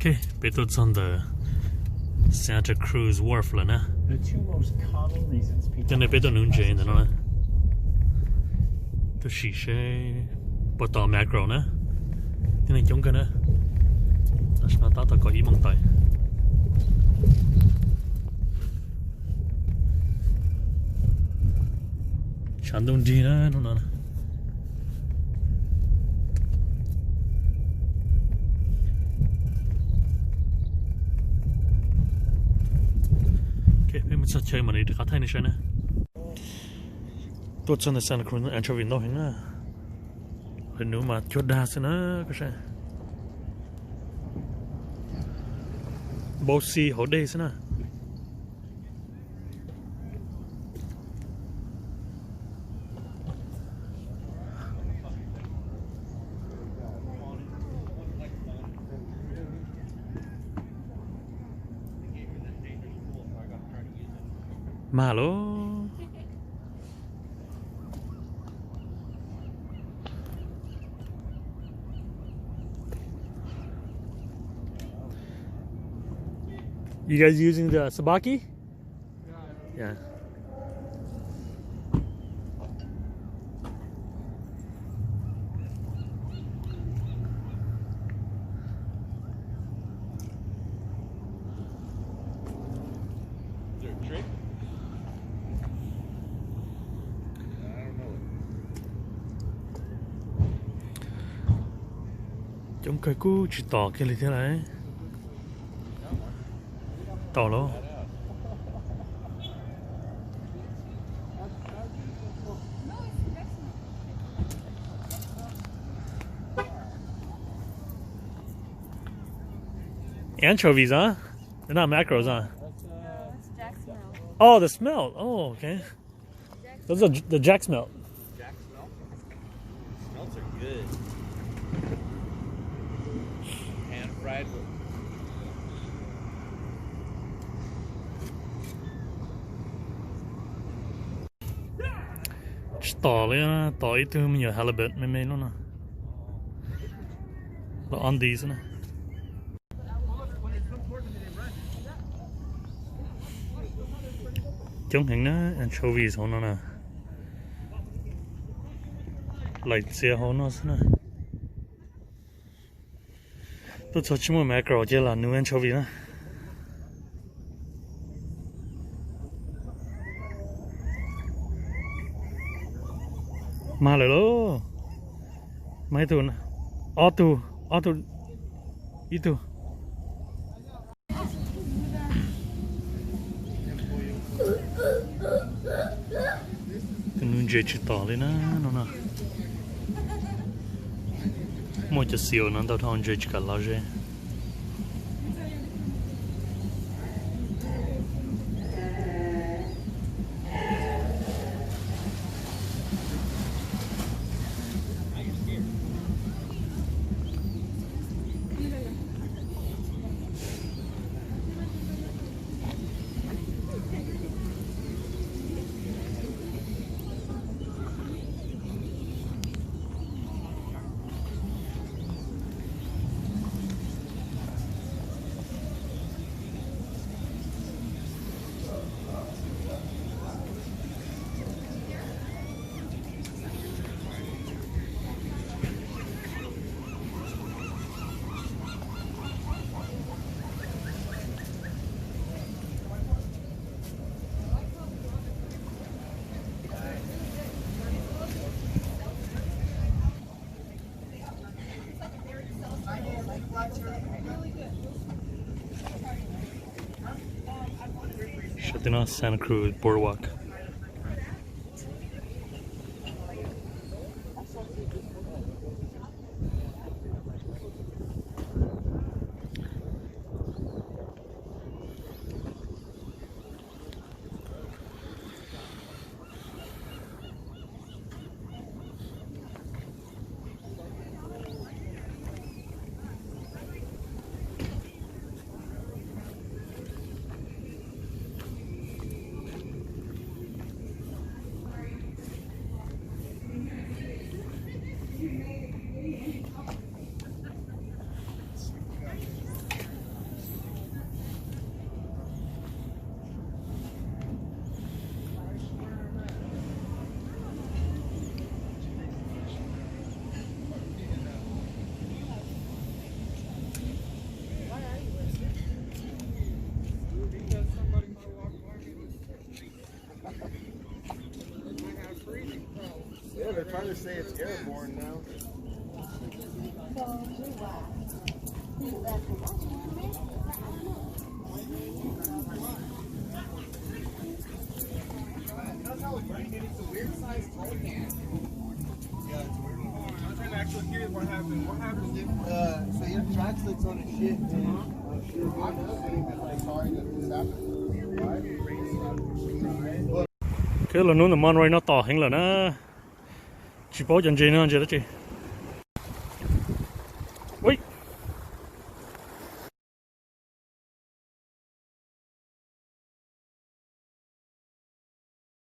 Ok, peb tuaj txog ntawm Santa Cruz Wharf lawm na. Cov neeg peb tuaj nuv ntses ntawm no na. Tuaj sim seb puas tom mackerel na. Tib neeg coob kawg na. Tam sim no tab tom kaum ib moos tawm. Tshav ntuj nrig na hnub no. Ok, peb mus txog chaw mam li rov qab thaij nej saib na. Tuaj txog ntawm Santa Cruz anchovy ntau heev na. Lawv nuv mas cuag dag xwb na, koj saib. Npau xi hauv dej xwb na. Mag lawm. You guys using the sabaki? Yeah. Coob kawg kuj tsis tom kiag li thiab lauj. Tom lauj. Anchovies, huh? They're not mackerels, huh? Oh, the smelt. Oh, okay. Those are j- the jack smelt. Smells are good. Pan fried with Tsis tom li, tom ib tug me nyuam halibut me me lub no. Los ob nti xwb na. Coob heev na, anchovies hauv no na. Laim txias hauv no xwb na. Tuaj txog tsis muaj mackerel ces lam nuv anchovy na. Mag lawm lauj. Mag ib tug, ob tug, ob tug, ib tug. Tus nuv ntses tsis tom li na no no. Muaj cov xi no ntau dhau ntses tsis kam los ze. Sab tim no Santa Cruz Boardwalk. Say it's airborne now. That's how it's right. It's a weird size cold can. Yeah, it's a weird one. I'm trying to actually hear what happened. What happens if, uh, so your track slips on a ship, man. Oh, shit. I'm just saying that, like, sorry that this happened. Right? Khe los hnub ntawm Monterey no tom heev lawm na. Tsis paub cov ntses no ntses dab tsi.